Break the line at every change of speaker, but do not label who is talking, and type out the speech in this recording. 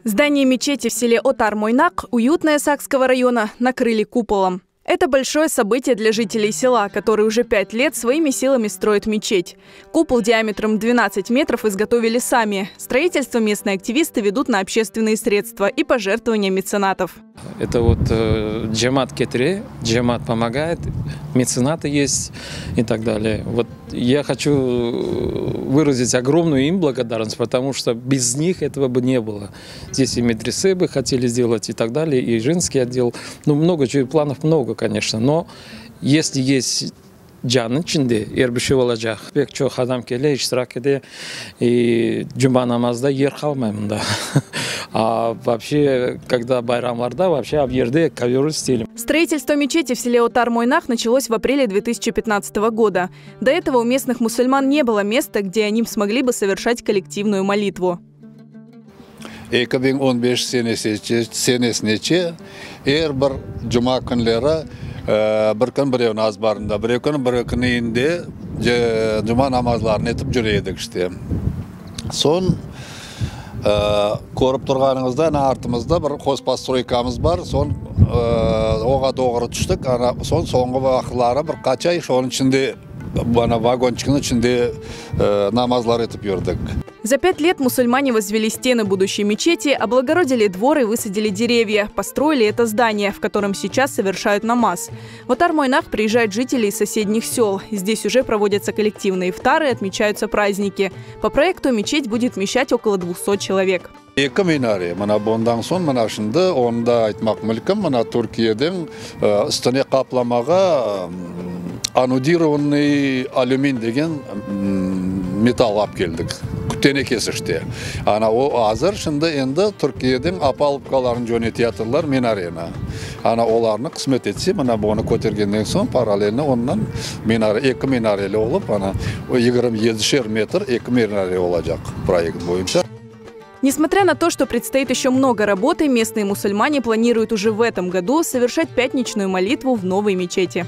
Здание мечети в селе Отар-Мойнак, Уютное Сакского района, накрыли куполом. Это большое событие для жителей села, которые уже 5 лет своими силами строят мечеть. Купол диаметром 12 метров изготовили сами. Строительство местные активисты ведут на общественные средства и пожертвования меценатов.
Это вот cemaat ketire, cemaat помогает, меценаты есть и так далее. Вот я хочу выразить огромную им благодарность, потому что без них этого бы не было. Здесь и медресе бы хотели сделать и так далее, и женский отдел. Ну, много чего, планов много, конечно, но если есть can içinde er bir şey olacaq. Pek çoq adam kele, iştirak ete, и cuma namazda yer qalmay mında. А вообще, когда bayramlarda, вообще yerde ковер стелим.
Строительство мечети в селе Отар-Мойнак началось в апреле 2015 года. До этого у местных мусульман не было места, где они смогли бы совершать коллективную молитву.
2015 senesi, senesinece er bir cuma künleri bir kün birevniñ azbarında, bir kün bir küninde cuma namazlarını etip yüre edik işte. Soñ körip turğanıñızda, ana artımızda bir хозпостройка мыз bar, soñ oña doğru tüştik, ana soñ soñki vaqıtları bir qaç ay şonıñ içinde ana vagonчик niñ içinde namazlar etip yürdik.
За 5 лет мусульмане возвели стены будущей мечети, облагородили двор и высадили деревья. Построили это здание, в котором сейчас совершают намаз. В Отар-Мойнак приезжают жители из соседних сел. Здесь уже проводятся коллективные ифтары и отмечаются праздники. По проекту мечеть будет вмещать около 200 человек.
Eki minare mına bundan soñ mına şimdi onı da aytmaq mümkün mına Türkiyeden üstüne qaplamağa анодированный алюмин degen metall alıp keldik tenekesi işte ana o azır şimdi endi Türkiyeden опалубка ların cönetiyatırlar minareni ana olarnı qısmet etse mına bunı kötergenden soñ parallelno ondan minare eki minareli olıp ana 27-şer metr eki minare olacaq proyekt boyunca.
Несмотря на то, что предстоит еще много работы, местные мусульмане планируют уже в этом году совершать пятничную молитву в новой мечети.